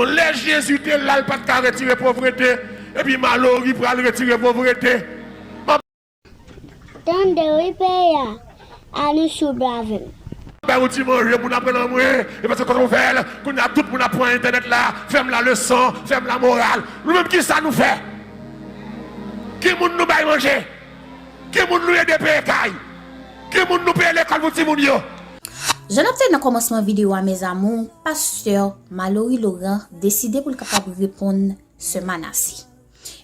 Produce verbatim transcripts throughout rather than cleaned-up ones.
Lè Jezi te la, l pa t ka retire povrete, epi Malory pral retire povrete. Tande wi peyi a, a nou sou bravem. Bay yon ti manje, moun ap rele anmwe, e paske kote w fè l, kounye a tout moun ap pran entènèt la, fè m la leson, fè m la moral. Nou menm kisa nou fè? Ki moun nou bay manje? Ki moun nou ede peye kay? Ki moun nou peye lekòl pou timoun yo? Jan n ap te nan kòmansman videyo a, mes amours, pastè Malory Laurent deside pou l kapab reponn sè Manassé.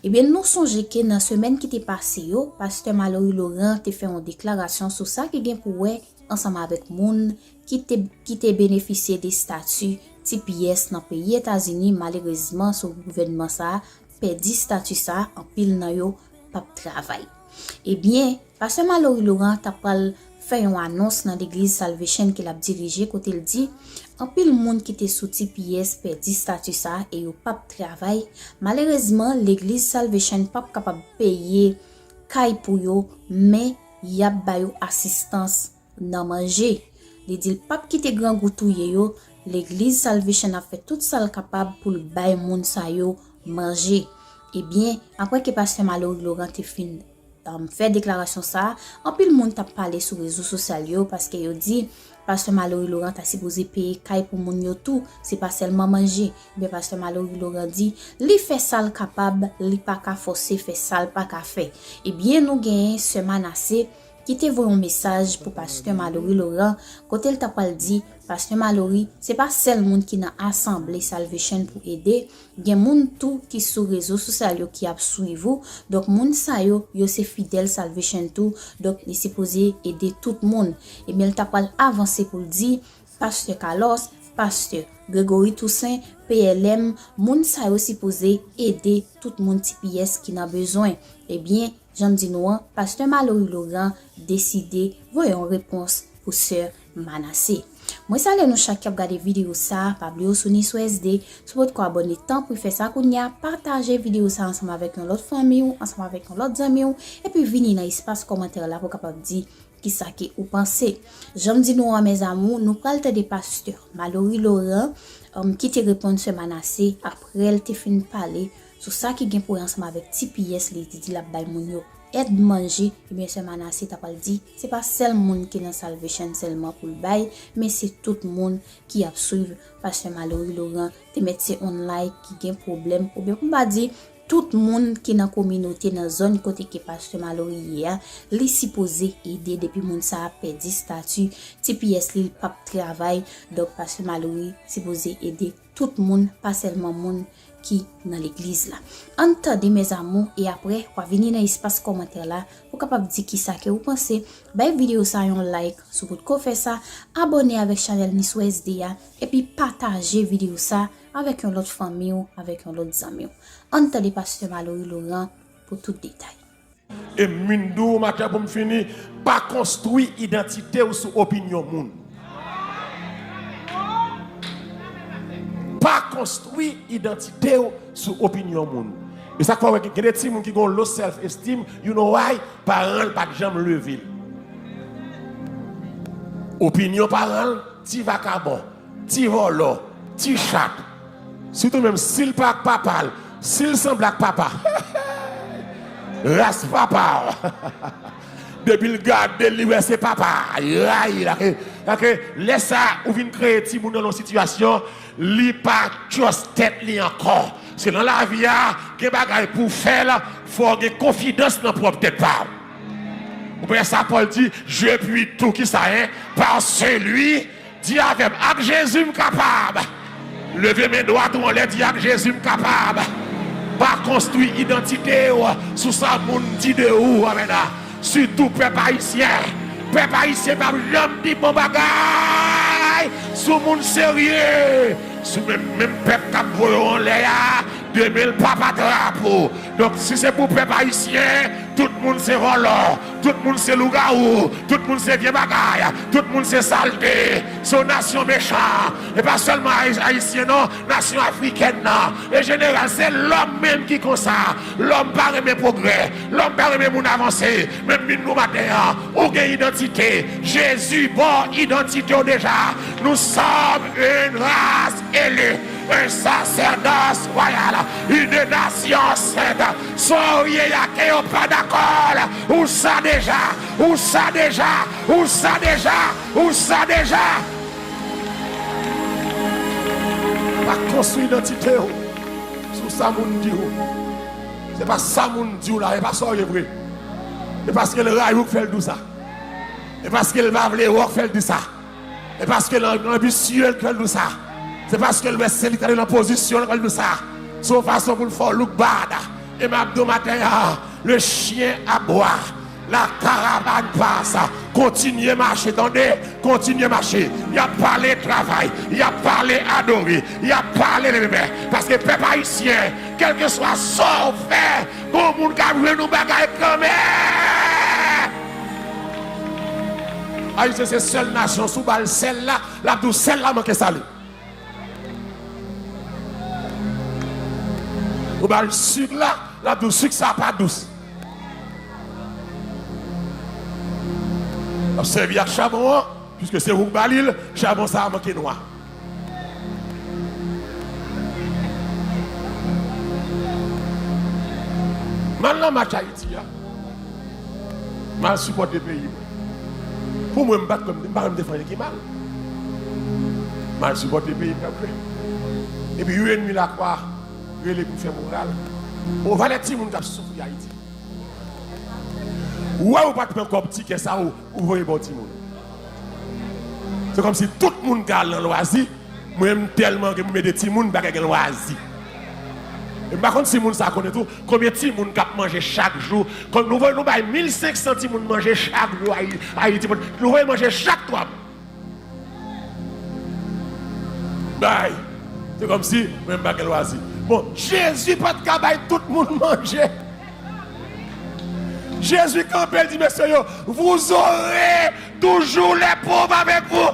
Ebyen, nou sonje ke nan semèn ki te pase yo, pastè Malory Laurent te fè yon deklarasyon sou sa ki gen pou wè ansanm avèk moun ki te, ki te benefisye de stati T P S nan peyi Etazini. Malerezman, sou gouvènman sa a, pèdi stati sa a, anpil nan yo p ap travay. Ebyen, pastè Malory Laurent ta pral fè yon anons nan legliz Salvation ke l ap dirije, kote l di, anpil moun ki te sou T P S pèdi stati sa a e yo p ap travay. Malerezman, legliz Salvation p ap kapab peye kay pou yo, men y ap ba yo asistans nan manje. Li di l p ap kite grangou touye yo, legliz Salvation ap fè tout sa l kapab pou l bay moun sa yo manje. Ebyen, apre ke pastè Malory Laurent te fin um, fè deklarasyon sa a, anpil moun t ap pale sou rezo sosyal yo paske yo di pastè Malory Laurent ta sipoze peye kay pou moun yo tou, se pa sèlman manje. Ebyen, pastè Malory Laurent di li fè sa l kapab, li pa ka fòse fè sa l pa ka fè. Ebyen, nou genyen sè Manassé ki te voye yon mesaj pou pastè Malory Laurent, kote l ta pral di, pastè Malory, se pa sèl moun ki nan asanble Salvation pou ede, gen moun tou ki sou rezo sosyal yo ki ap swiv ou, donk moun sa yo, yo se fidèl Salvation tou, donk li sipoze ede tout moun. Ebyen, l ta pral avanse pou l di, pastè Carlos, pastè Gregory Toussaint, P L M, moun sa yo sipoze ede tout moun T P S ki nan bezwen. Ebyen, jan m di nou an, pastè Malory Laurent deside voye yon repons pou sè Manassé. Mwen salye nou chak k ap gade videyo sa a, pa bliye w sou Nisou S D, si w potko abòne tanpri fè sa kounye a, pataje videyo sa a ansanm avèk yon lòt fanmi w, ansanm avèk yon lòt zanmi w, epi vini nan espas kòmantè la pou w kapab di kisa ke ou panse. Jan m di nou an, mes amours, nou pral tande pastè Malory Laurent, um, ki te reponn sè Manassé apre l te fin pale sou sa ki gen pou wè ansanm avèk T P S, li te di l ap bay moun yo èd manje, ebyen sè Manassé ta pral di, se pa sèl moun ki nan Salvation sèlman pou l bay, men se tout moun ki ap swiv pastè Malory Laurent, te mèt se on like ki gen pwoblèm, oubyen pou m pa di, tout moun ki nan kominote, nan zòn kote ke pastè Malory ye a, li sipoze ede depi moun sa a pèdi stati T P S li, li p ap travay, donk pastè Malory sipoze ede tout moun, pa sèlman moun ki nan legliz la. Ann tande mes amours, e apre w a vini nan espas kòmantè la pou w kapab di kisa ke ou panse. Bay videyo sa yon like si w potko fè sa, abòne avèk chanèl Nisou S D a, epi pataje videyo sa avèk yon lòt fanmi w, avèk yon lòt zanmi w. Ann tande pastè Malory Laurent pou tout detay. E m vin di w maten pou m fini, pa konstwi idantite w sou opinyon moun. Pa konstwi idantite w sou opinyon moun. E sa k fè w wè gen de timoun ki gen yon low self esteem, you know why? Paran l pa t janm leve l. Opinyon paran l, ti vakabon, ti vòlò, ti chat. Sitou menm si l pa ak papa l, si l sanble ak papa. Ras papa w. Depi l gade l, li wè se papa. Li rayi l. Paske, paske lè sa, ou vin kreye timoun nan yon sitiyasyon, li pa trust tèt li ankò. Se nan lavi a, gen bagay pou w fè l, fò w gen konfidans nan pwòp tèt pa w. Ou wè sa Pòl di, je puis tout, kisa, hein, par celui, di avè m, ak Jezi m kapab. Leve men dwat ou anlè, di ak Jezi m kapab. Pa konstwi idantite w sou sa moun di de ou, amèn. Sitou pèp ayisyen. Pèp ayisyen p ap janm di bon bagay sou moun serye. Sou menm, menm pèp k ap voye w anlè a, demen l p ap atrap ou. Donk, si se pou pèp ayisyen, tout moun se vòlò, tout moun se lougawou, tout moun se vye bagay, tout moun se salte. Se yon nasyon mechan. E pa sèlman Ayi-, ayisyen non, nasyon afrikèn nan. E jeneral, se lòm menm ki konsa. Lòm pa renmen pwogrè. Lòm pa renmen moun avanse. Men m vin di w maten an, ou gen idantite. Jezi ba w idantite w deja. Nous sommes une race élue, un sacerdoce. Royal, une nation sainte. Sa w ye a, ke yo pa dakò, ou sa deja, ou sa deja, ou sa deja, ou sa deja. Pa konstwi idantite w sou sa moun di w. Se pa sa moun di w la, e pa sa w ye vre. E paske l rayi w k fè l di w sa. E paske l pa vle wè w k fè l di sa. E paske l anbisye l k fè l di w sa. Se paske l wè se li k ale nan pozisyon l k fè l di w sa. Se yon fason pou l fè w look bad. E m ap di w maten an, le chien aboie, la caravane passe. Kontinye mache, tande. Kontinye mache. Y ap pale travay. Y ap pale adore. Y ap pale leve men. Paske pèp ayisyen, kèlkeswa sa w fè, gon moun k ap jwenn yon bagay kanmenm. Ayisyen se sèl nasyon, si w ba l sèl la, l ap di w sèl la manke sale. Ou ba l sik la, l ap di w sik sa pa dous. L ap sèvi ak chabon an, piske se ou k ba li l, chabon sa a manke nwa. M al nan match Ayiti a. M al sipòte peyi mwen. Pou mwen, m pa t kwè m, m pa kwè m te fè anyen ki mal. M al sipòte peyi m k ap jwe. Epi uit èdmi lakwa rele pou fè moral. Yon valè timoun k ap soufri Ayiti. Ou wè ou pa t pran kòb tikè sa ou, ou voye ba w timoun. Se kòmsi tout moun ka al nan lwazi, mwen m tèlman gen pou m ede timoun, m pa ka gen lwazi. E m pa konn si moun sa konnen tou, konbyen timoun k ap manje chak jou. Kon nou voye, nou bay mil senk san timoun manje chak jou Ayi-, Ayiti. Nou voye manje chak twa. Bay. Se kòmsi mwen m pa gen lwazi. Bon, Jezi pa t ka bay tout moun manje. Jezi kanpe, l di, mesye yo, vous aurez toujours les pauvres avec vous.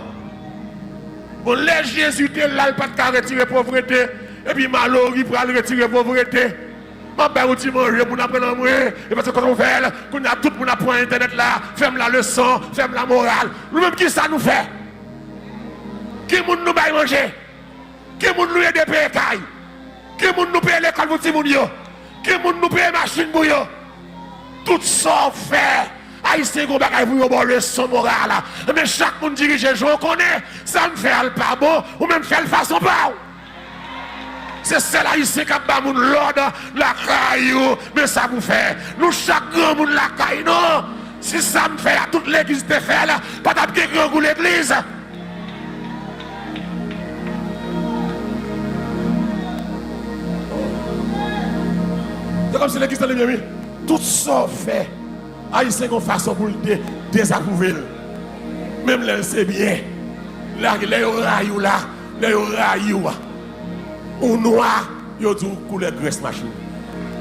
Bon, lè Jezi te la, l pa t ka retire povrete, epi Malory pral retire povrete. M ap bay ou ti manje, moun ap rele mwen, e paske kote w fè l, kounye a tout moun ap pran entènèt la, fè m la leson, fè m la moral. Nou menm, kisa nou fè? Ki moun nou bay manje? Ki moun nou ede peye kay? Ki moun nou peye lekòl pou timoun yo? Ki moun nou peye machin pou yo? Tout sa w fè, Ayisyen gen yon bagay pou yo ba w leson moral. Men chak moun dirije jan w konnen, sa m fè a l pa bon, ou menm fè l fason pa w. Se sèl Ayisyen k ap ba moun lòd lakay ou, men sa pou fè. Nou chak granmoun lakay nou. Si sa m fè a, tout legliz te fè l, pa t ap gen grangou legliz. Se kòmsi legliz tande byen, wi. Tout sa w fè, Ayisyen gen yon fason pou l de-, dezapwouve l. Menm lè l se byen. Lè, lè yo rayi w la, lè yo rayi w, ou nwa, yo di w koulè grès machin.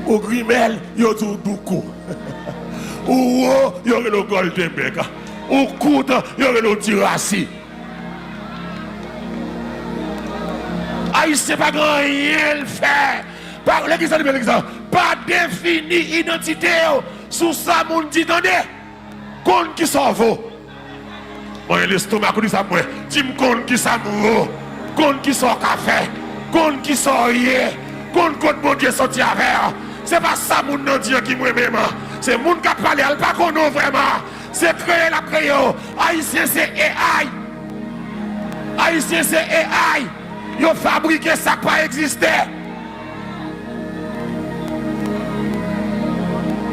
Ou grimèl, yo di w doukou. Ou wo, yo rele w gòldenbèk. Ou kout, yo rele w dirasi. Ayisyen pa gen anyen l fè. Pa, legliz la, legliz la, pa defini idantite w sou sa moun di, tande. Konn kisa w vo. Mwen, lestomak ou di sa mwen. Di m konn kisa m vo. Konn kisa w ka fè. Konn kisa w ye. Konn kot Bondye soti avè w. Se pa sa moun nan di an ki mwen menm. Se moun k ap pale a, l pa konnen w vrèman. Se kreye l ap kreye w. Ayisyen se A I. Ayisyen se A I. Yo fabrike sa k pa egziste.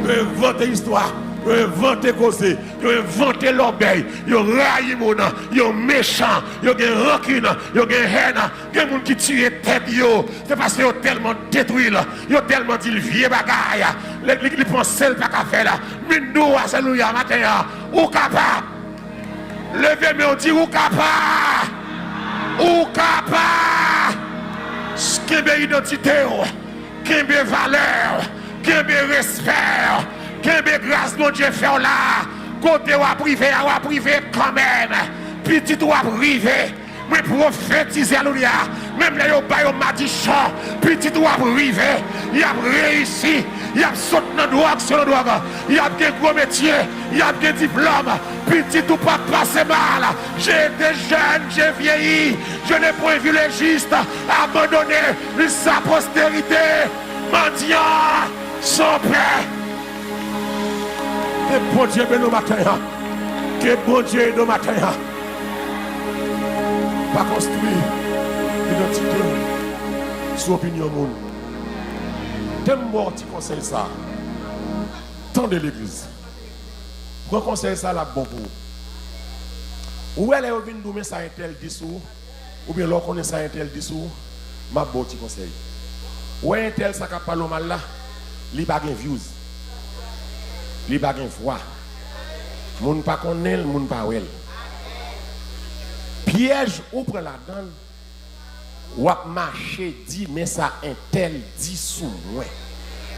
Yo envante istwa. Yo envante koze. Yo envante lòbèy. Yo rayi moun. Yo mechan. Yo gen rankin. Yo gen hèn. Gen moun ki tiye tèt yo. Se paske yo tèlman detwi l. Yo tèlman di l vye bagay. Li, li, li panse l pa ka fè l. Men m di w, alelouya, maten an, ou kapab. Leve men w, di, ou kapab. Ou kapab. Kenbe idantite w. Kenbe valè w. Kenbe respè w. Kenbe gras Bondye fè w la. Kote w ap rive a, w ap rive kanmenm. Pitit ou ap rive. Mwen pwofetize, alelouya. Menm lè yo ba yo madichon, pitit ou ap rive. Y ap reyisi. Y ap sot nan dwòg sou nan dwòg. Y ap gen gwo metye. Y ap gen diplòm. Pitit ou p ap pase mal. J'ai été jeune, j'ai vieilli. Je n'ai point vu le juste abandonné, ni sa postérité mendiant son père. Ke Bondye beni w maten an. Ke Bondye ede w maten an. Pa konstwi idantite w sou opinyon moun. Te m ba w ti konsèy sa a. Tande legliz. Pran konsèy sa a, l ap bon pou ou. Ou wè lè yo vin di w men sa entèl di sou ou, oubyen lè w konnen sa entèl di sou ou, m ap ba w ti konsèy. Ou wè entèl sa k ap pale w mal la, li pa gen views. Li pa gen vwa. Moun pa konnen l, moun pa wè l. Pyèj ou pran ladan l, w ap mache di men sa entèl di sou mwen.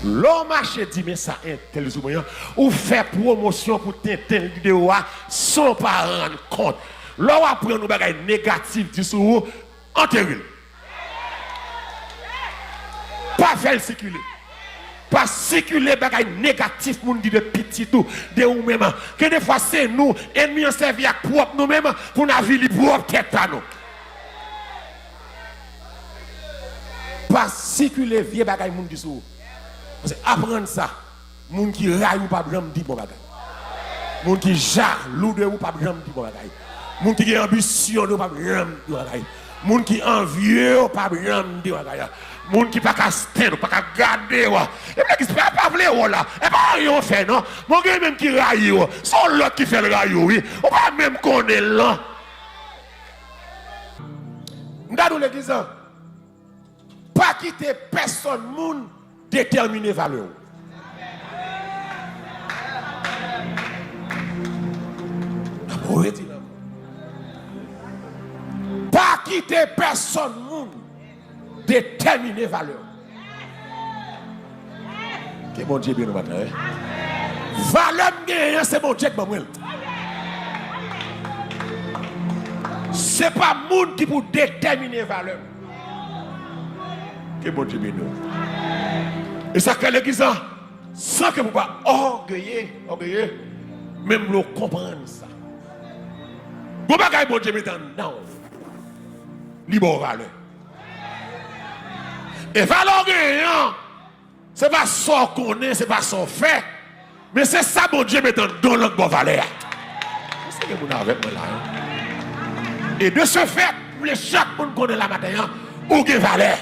Lè w mache di men sa entèl di sou mwen an, ou fè pwomosyon pou tenten li deyò a san w pa rann kont. Lè w aprann yon bagay negatif di sou ou, antere l. Pa fè l sikile. Pa sikile bagay negatif moun di de pitit ou, de ou menm. Gen de fwa se nou, ènmi an sèvi ak pwòp nou menm pou n avili pwòp tèt pa nou. Pa sikile vye bagay moun di sou ou. Paske aprann sa. Moun ki rayi w p ap janm di bon bagay. Moun ki jalou de ou p ap janm di bon bagay. Moun ki gen anbisyon de ou p ap janm di bon bagay. Moun ki anvye w p ap janm di bon bagay. Moun ki pa ka stand ou, pa ka gade w. Epi legliz pa, pa vle w la. E pa anyen w fè non. Bon, gen menm ki rayi w. Se yon lòt ki fè l rayi w, wi. Ou pa menm konnen l non. M ta di w legliz lan. Pa kite pèsonn moun detèmine valè w. N ap redi l ankò. Pa kite pèsonn moun detèmine valè w. Ke Bondye beni w maten an, wi. Valè m genyen an, se Bondye k ban mwen l. Se pa moun ki pou detèmine valè m. Ke Bondye beni w. E sa k fè legliz lan, san ke pou pa ògeye, ògeye, menm lè w konprann sa. Gon bagay Bondye mete anndan w, li ba w valè. E valè w genyen an, se pa sa w konnen, se pa sa w fè, men se sa Bondye mete anndan w lan k ba w valè a. Èske gen moun avèk mwen la, wi? E de ce fait, m vle chak moun konnen la maten an, ou gen valè.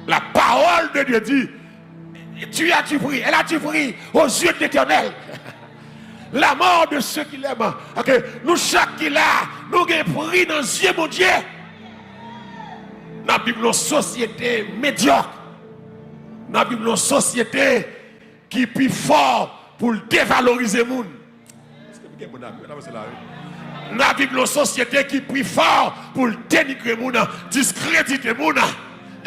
La parole de Dieu dit, tu as du prix, elle a du prix aux yeux de l'Éternel. La mort de ceux qui l'aiment. Ok, nou chak ki la, nou gen pri nan zye Bondye. N ap viv nan yon sosyete medyòk. N ap viv nan yon sosyete ki pi fò pou l devalorize moun. Èske gen moun avè m? N ap viv nan yon sosyete ki pi fò pou l denigre moun, diskredite moun.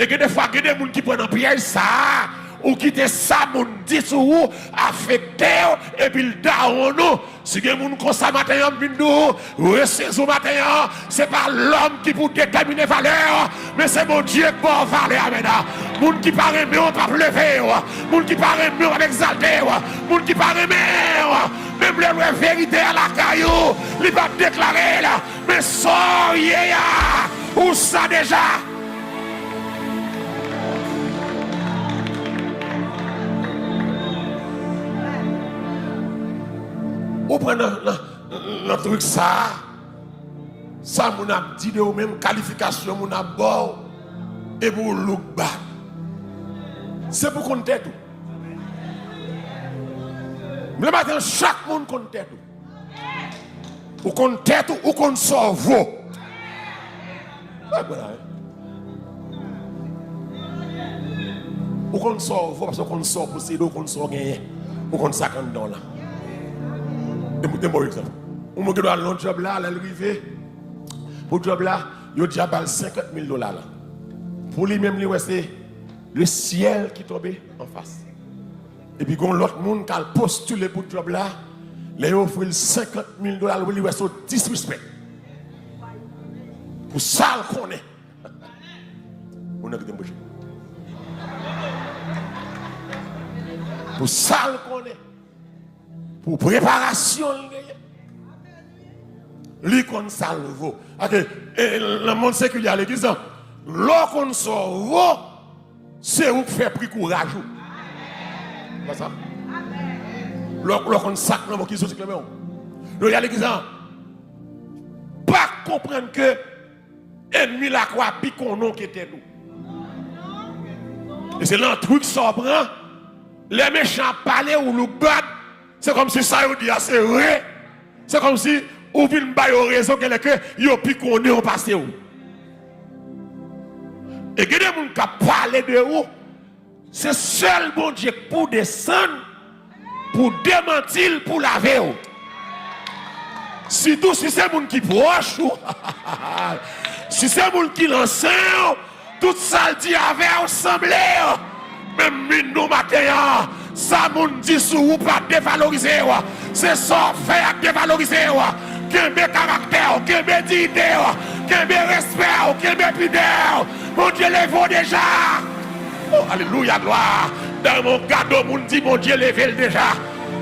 E gen de fwa, gen de moun ki pran nan pyèj sa a, ou kite sa moun di sou ou afekte w, epi l dawonn ou. Si gen moun konsa maten an, m vin di w, resezi w maten an, se pa lòm ki pou detèmine valè w, men se Bondye k ba w valè a, mèt. Moun ki pa renmen w p ap leve w, moun ki pa renmen w p ap egzalte w, moun ki pa renmen w, menm lè l wè verite a lakay ou, li p ap deklare l. Men sa w ye a, ou sa deja. Ou pran nan, nan, nan trik sa a. Sa moun ap di de ou menm, kalifikasyon moun ap ba w, epi w look bad. Se pou konn tèt ou. Lè maten, chak moun konn tèt ou. Ou konn tèt ou, ou konn sa w vo. Ou konn sa w vo, paske ou konn sa w posede, ou konn sa w genyen. Ou konn sa k anndan w lan. Te, te move egzanp. Yon moun gen dwa al nan djòb la, lè l rive, pou djòb la, yo di a ba l senkant mil dola la. Pou li menm, li wè se le syèl ki tonbe anfas. Epi gon lòt moun k al postile pou djòb la, lè yo ofri l senkant mil dola, li wè se yon disrespect. Pou sa l konnen. Moun nan kite m bouche. pou sa l konnen, pou preparasyon l genyen. Li konn sa l vo. Ake, e, nan mond sekilye a legliz la, lè w konn sa w vo, se ou k fè pri kouraj ou. Pa sa? Lè w, lè w konn sa k nan vo ki soti k nan men w. Lè w y a legliz la, pa konprann ke ènmi lakwa pi konnen w ke tèt ou. E se nan trik sa w pran. Lè mechan ap pale ou look bad, se kòmsi sa yo di a se vre. Se kòmsi ou vin ba yo rezon genlè ke yo pi konnen w pase w. E gen de moun k ap pale de ou, se sèl Bondye k pou desann pou demanti l, pou lave w. Sitou si se moun ki pwòch ou, si se moun ki nan sen w, tout sa l di avè w sanble. Men m vin di w maten an, sa moun di sou ou pa devalorize w. Se sa w fè a k devalorize w. Kenbe karaktè w, kenbe diyite w, kenbe respè w, kenbe pidè w. Bondye leve w deja. Oh, alelouya, glwa. Dèyè mwen, w gade yon moun, di, Bondye leve l deja.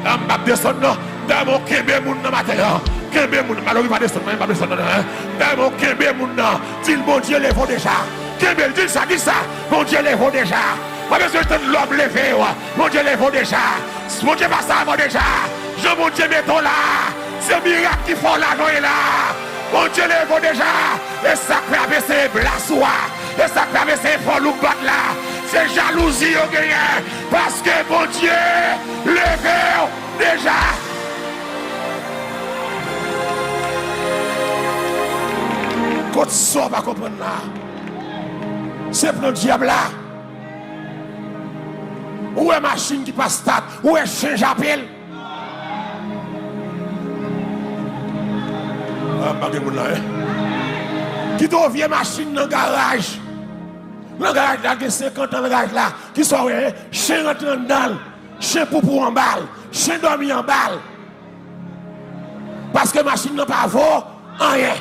A, m p ap desann, non. Dèyè mwen, w kenbe moun nan maten an. Kenbe moun. Malori pa desann, non, m p ap desann, non, non. Dèyè mwen, w kenbe moun nan. Di l, Bondye leve w deja. Kenbe l, di l sa, di l sa. Bondye leve w deja. Pa bezwen tann lòm leve w. Bondye leve w deja. Bondye pase avè w deja. Jan Bondye mete w la, se mirak ki fè w la jan w ye la. Bondye leve w deja. E sa k fè ap eseye blas ou a. E sa k fè ap eseye fè w look bad la. Se jalouzi yo genyen. Paske Bondye leve w deja. Kot sa w pa konprann la? Se plan dyab la. Ou wè machin ki pa stat, ou wè chen jape l. Ah, pa gen moun la, en. Kite yon vye machin nan garaj. Nan garaj la, gen senkant an nan garaj la. Kisa w wè, en? Chen rantre anndan l. Chen poupou anba l. Chen dòmi anba l. Paske machin nan pa vo anyen.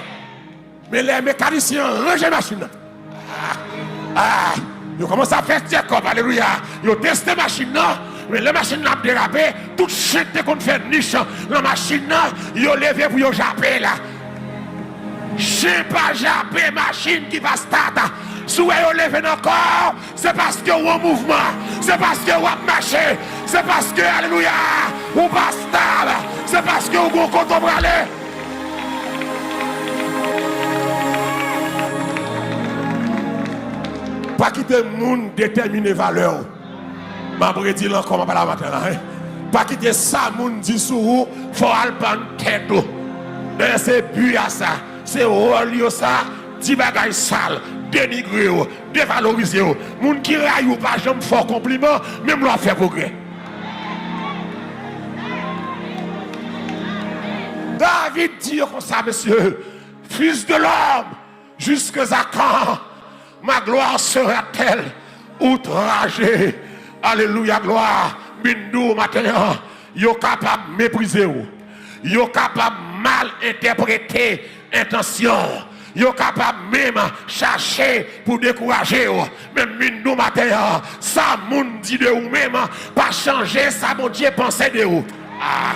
Men lè mekanisyen an ranje machin nan, ah, ah, yo kòmanse ap fè tchekòp, alelouya. Yo teste machin nan, men lè machin nan ap derape, tout chen ki te konn fè nich nan machin nan, yo leve pou yo jape l. Chen pa jape machin ki pa stat. Si w wè yo leve nan kò w, se paske w an mouvman. Se paske w ap mache. Se paske, alelouya, ou pa stab. Se paske w gon kote w prale. Pa kite moun detèmine valè w. M ap redi l ankò, m ap pale a maten la, en. Pa kite sa moun di sou ou fè w al pann tèt ou. Dayè se bi a sa, se wòl yo sa, di bagay sal, denigre w, devalorize w. Moun ki rayi w pa janm fè w konpliman, menm lè w ap fè pwogrè. David di yo konsa, mesye, Fils de l'homme, jusque à quand ma gloire sera-t-elle outragée? Alelouya, glwa. Vin di w maten an, yo kapab meprize w. Yo kapab mal entèprete entansyon w. Yo kapab menm chache pou dekouraje w. Men m vin di w maten an, sa moun di de ou menm, pa chanje sa Bondye panse de ou. Ah,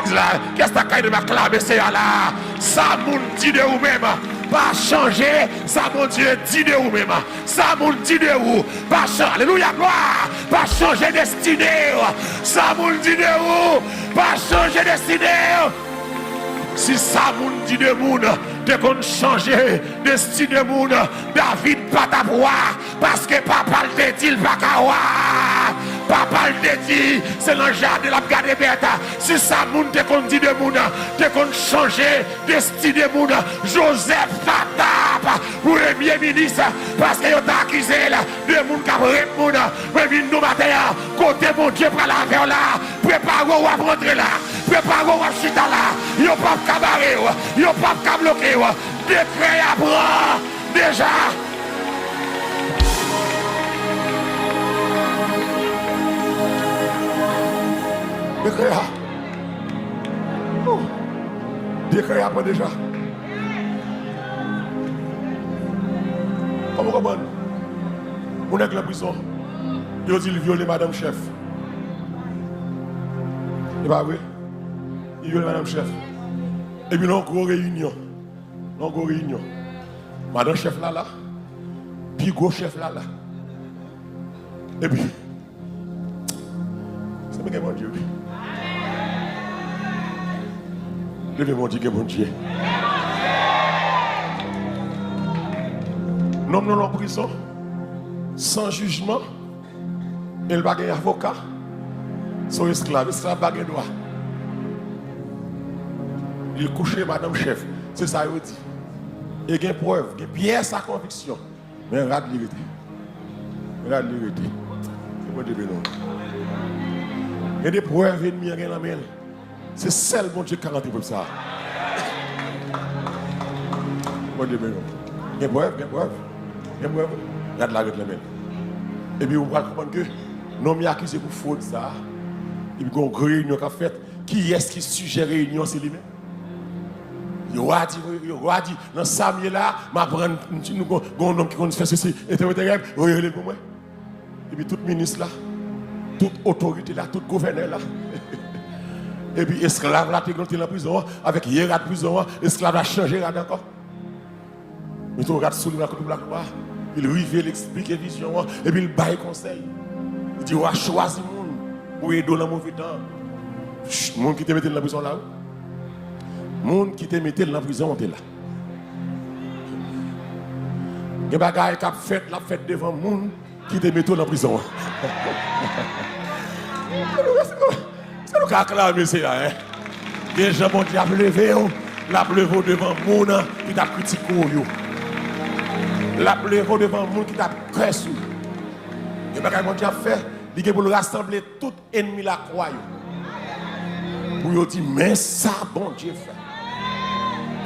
se legliz la. Kiyès la k ka ede m aklame Seyè a la? Sa moun di de ou menm, pa chanje sa Bondye di de ou menm. Sa moun di de ou, pa chanje. Alelouya, glwa. Pa chanje destine w. Sa moun di de ou, pa chanje destine w. Si sa moun di de moun te konn chanje destine moun, David pa t ap wa, paske papa l te di l pa ka wa. Papa l te di se nan jaden l ap gade bèt. Si sa moun te konn di de moun te konn chanje destine moun, Jozèf pa t ap premye minis, paske yo t akize l de moun k ap rep moun. Mwen vin di w maten an, kote Bondye pral avè w la, prepare w, w ap rantre la. Prepare w, w ap chita la. Yo p ap ka bare w. Yo p ap ka bloke w. Dekrè a pran deja. Dekrè a. Ouh. Dekrè a pran deja. Kòman w konprann? Yon nèg nan prizon, yo di l vyole madanm chèf. Pa vre? Li vin madanm chèf. Epi nan yon gwo reyinyon. Nan yon gwo reyinyon. Madanm chèf la la. Pi gwo chèf la la. Epi, se mwen gen Bondye, wi. Leve men w, di gen Bondye. Nonm nan nan prizon, san jijman, e l pa gen avoka. Se yon esklav, esklav pa gen dwa. Li kouche madanm chèf. Se sa yo di. E gen prèv, gen pyès a konviksyon. Men rad li rete. Rad li rete. Ke Bondye beni w. Gen de prèv ènmi an gen nan men l. Se sèl Bondye k ka rantre prèv sa a. Bondye beni w. Gen prèv, gen prèv. Gen prèv. Rad la ret nan men l. Epi ou pral konprann ke nonm yo akize pou fwod sa a, epi gen yon reyinyon k ap fèt. Kiyès ki sijè reyinyon an? Se li menm. Yo a di, yo a di, nan sa m ye la, m aprann, nou gon, gon nonm ki konn fè sesi, entèprete rèv, yo rele l pou mwen. Epi tout minis la, tout otorite la, tout gouvènè la. Epi esklav la te gentan nan prizon an, avèk yè rad prizon an, esklav la chanje rad ankò. Mete yon rad sou li, nan kote pou lakwa. Li rive, li eksplike vizyon an, epi li bay konsèy. Li di, w a chwazi moun pou ede w nan move tan. Ch-, moun ki te mete l nan prizon la, wi. Moun ki te mete l nan prizon an te la. Gen bagay k ap fèt, l ap fèt devan moun ki te mete w nan prizon an. Èske nou ka aklame Seyè a, en? Gen jan Bondye ap leve w, l ap leve w devan moun ki t ap kritike w yo. L ap leve w devan moun ki t ap kès ou. Gen bagay Bondye ap fè, li gen pou l rasanble tout ènmi lakwa yo. Pou yo di, men sa Bondye fè.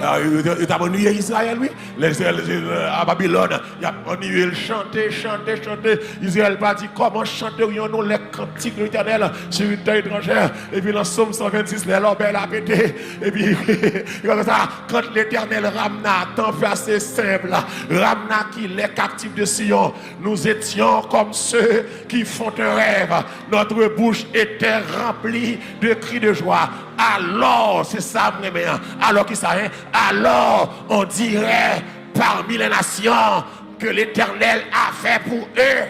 Ah, yo, yo, yo t ap anniye Izrayèl, wi. Lè Izrayèl, euh, a Babilòn, y ap anniye l, chante, chante, chante. Izrayèl pa di, kòman chanterons-nous les cantiques de l'Éternel sur une terre étrangère? Epi nan Sòm san vennsis, lè lòbèy la pete. Epi, li konsa, quand l'Éternel ramena, tan pase senp, ramena ki les captifs de Sion, nous étions comme ceux qui font un rêve. Notre bouche était remplie de cris de joie. Alors, se sa m renmen an. Alò ki sa, en? Alors, on dirait parmi les nations que l'Éternel a fait pour eux.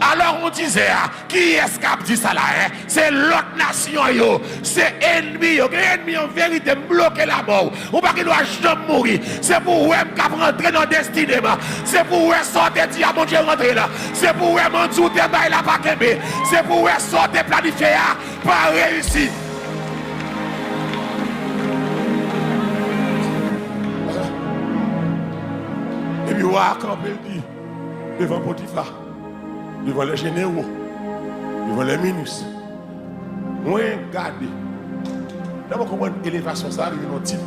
Alors on disait, ah, kiyès k ap di sa la, en? Se lòt nasyon yo, se ènmi yo. Gen ènmi an verite, m bloke lamò w. Ou pa gen dwa janm mouri. Se pou w wè m k ap rantre nan destine m. Se pou w wè sa w te di a Bondye rantre la. Se pou w wè manti w te bay la pa kenbe. Se pou w wè sa w te planifye a pa reyisi. Epi wa a kanpe, l di, devan Potifa, devan lè jenero, devan lè minis. Mwen gade. Lè mwen konprann elevasyon sa a, li vin yon tit.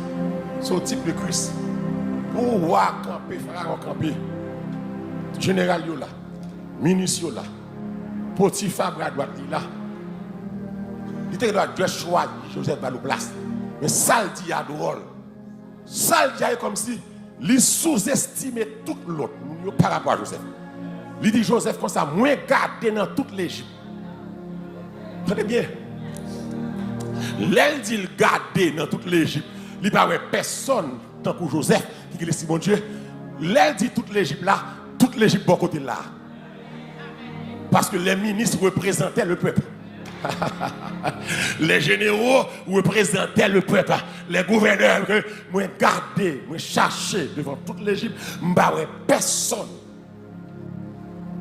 Se yon tit de Kris. Pou wa kanpe, Farawon kanpe. Jeneral yo la. Minis yo la. Potifa bra dwat li la. Li te gen dwa jis chwazi Jozèf ba l yon plas. Men sa l di a dwòl. Sa l di a, e kòmsi li souzestime tout lòt moun yo parapò a Jozèf. Li di Jozèf konsa, mwen gade nan tout Lejip. Tande byen. Lè l di l gade nan tout Lejip, li pa wè pèsonn tankou Jozèf ki gen lespri Bondye. Lè l di tout Lejip la, tout Lejip bò kote l la. Parce que les ministres représentaient le peuple. Les généraux représentaient le peuple. Les gouverneurs, ke mwen gade, mwen chache devan tout Lejip, m pa wè pèsonn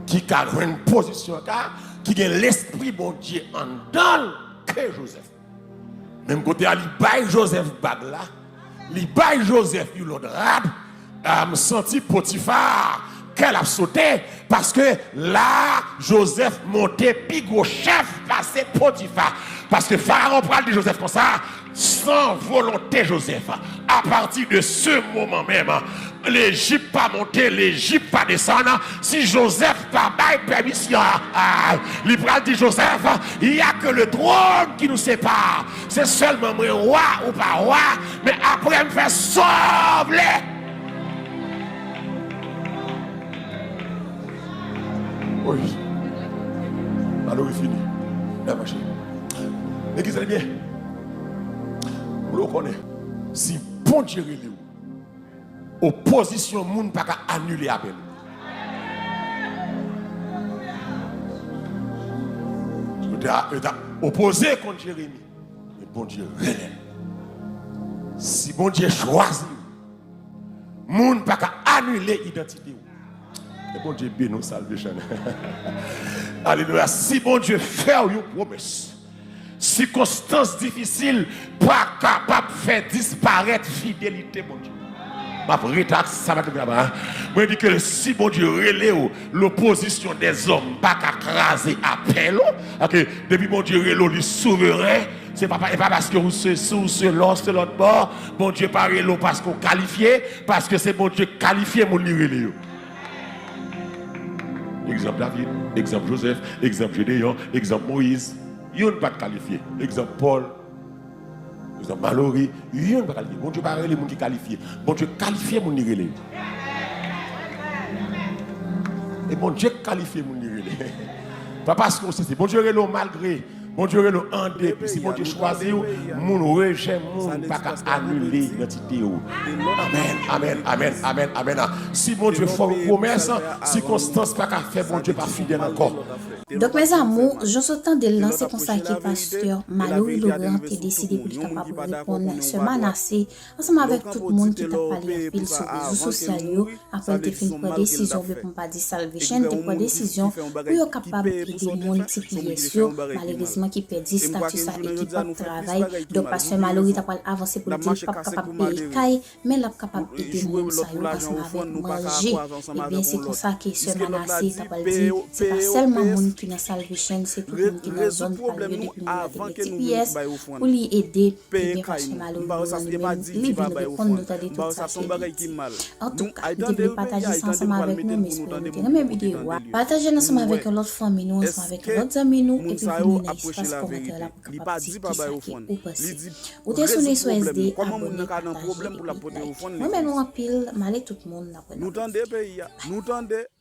ki ka jwenn pozisyon sa, ki gen lespri Bondye anndan l ke Jozèf. Menm kote a, li bay Jozèf bag la, li bay Jozèf yon lòt rad. Ah, m santi Potifa kè l ap sote, paske la, Jozèf monte pi gwo chèf pase Potifa. Paske Farawon pral di Jozèf konsa, san volonte Jozèf, à partir de ce moment même, Lejip pa monte, Lejip pa desann, si Jozèf pa bay pèmisyon, ah, li pral di Jozèf, il y a que le trône qui nous sépare. Se sèlman mwen wa, ou pa wa, men apre m fè sa w vle. Wi. Malere fini. Lè mache. Legliz, tande byen. Pou w konnen, si Bondye rele w, opozisyon moun pa ka anile apèl ou. Yo te, yo te opoze kont Jeremi, men Bondye rele l. Si Bondye chwazi w, moun pa ka anile idantite w. E Bondye beni w, Salvation. Alelouya. Si Bondye fè w yon pwomès, sikonstans difisil pa kapab fè disparèt fidelite Bondye. M ap rete ak sa maten, papa. Mwen di ke si Bondye rele w, lopozisyon dèzòm pa ka kraze apèl ou. Paske depi Bondye rele w, li souveren. Se pa, e pa paske ou se sou, ou se lò, se lòt bò. Bondye pa rele w paske w kalifye, paske se Bondye k kalifye moun li rele yo. Egzanp David, egzanp Joseph, egzanp Jedeyon, egzanp Moyiz. Youn pa t kalifye. Egzanp Pòl, egzanp Malory, youn pa kalifye. Bondye pa rele moun ki kalifye. Bondye kalifye moun li rele yo. E Bondye k kalifye moun li rele. Pa paske w sesi. Bondye rele w malgre. Bondye rele w an depi. Si Bondye chwazi w, moun, rejè moun pa ka anile idantite w. Amèn, amèn, amèn, amèn, amèn. Si Bondye fè w yon pwomès, sikonstans pa ka fè Bondye pa fidèl ankò. Donk, mes amours, jan w sot tande l lan, se konsa ke pastè Malory Laurent te deside pou li kapab reponn sè Manassé, ansanm avèk tout moun ki t ap pale anpil sou rezo sosyal yo, apre l te fin pran desizyon, oubyen pou m pa di Salvation te pran desizyon pou yo kapab ede moun T P S yo, malerezman ki pèdi estati sa e ki p ap travay. Donk, pastè Malory ta pral avanse pou l di l p ap kapab peye kay, men l ap kapab ede moun sa yo ansanm avèk manje. Ebyen, se konsa ke sè Manassé ta pral di, se pa sèlman moun ki nan Salvation, se tout moun ki nan zòn, pa l rele pou moun nan T P S, pou li ede. Ebyen, pastè Malory Laurent li menm, li vin reponn, nou tande tout sa ke li di. Antouka, li te vle pataje sa ansanm avèk nou, m espere nou te renmen videyo a. Pataje l ansanm avèk yon lòt fanmi nou, ansanm avèk yon lòt zanmi nou, epi vini nan espas kòmantè la pou kapab di kisa ke ou panse. Ou te sou Nice S D, abòne, pataje epi like. Mwen renmen nou anpil, m ale tout moun, n ap wè nan lòt videyo. Bye.